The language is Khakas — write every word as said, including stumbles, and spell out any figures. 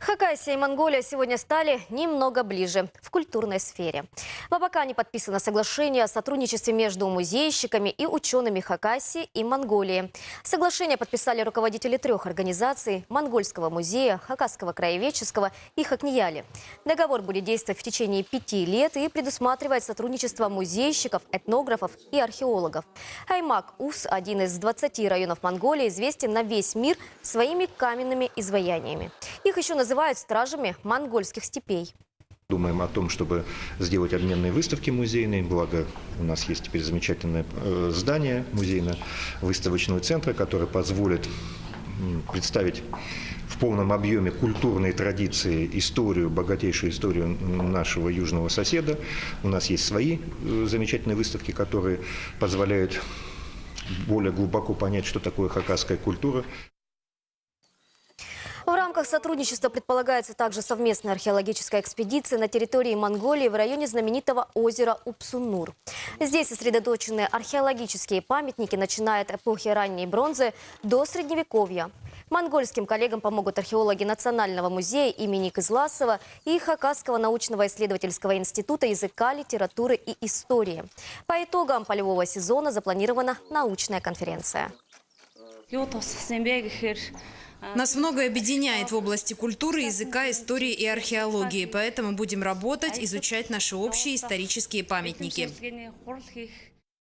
Хакасия и Монголия сегодня стали немного ближе в культурной сфере. В Абакане подписано соглашение о сотрудничестве между музейщиками и учёными Хакасии и Монголии. Соглашение подписали руководители трёх организаций: Монгольского музея, Хакасского краеведческого и Хакнияли. Договор будет действовать в течение пяти лет и предусматривает сотрудничество музейщиков, этнографов и археологов. Аймак Ус, один из двадцати районов Монголии, известен на весь мир своими каменными изваяниями. Их ещё называют стражами монгольских степей. Думаем о том, чтобы сделать обменные выставки музейные, благо у нас есть теперь замечательное, э, здание музейно-выставочного центра, которое позволит, м, представить в полном объёме культурные традиции, историю, богатейшую историю нашего южного соседа. У нас есть свои, э, замечательные выставки, которые позволяют более глубоко понять, что такое хакасская культура. В рамках сотрудничества предполагается также совместная археологическая экспедиция на территории Монголии в районе знаменитого озера Упсунур. Здесь сосредоточены археологические памятники, начиная от эпохи ранней бронзы до средневековья. Монгольским коллегам помогут археологи Национального музея имени Кызласова и Хакасского научно-исследовательского института языка, литературы и истории. По итогам полевого сезона запланирована научная конференция. Нас многое объединяет в области культуры, языка, истории и археологии, поэтому будем работать, изучать наши общие исторические памятники.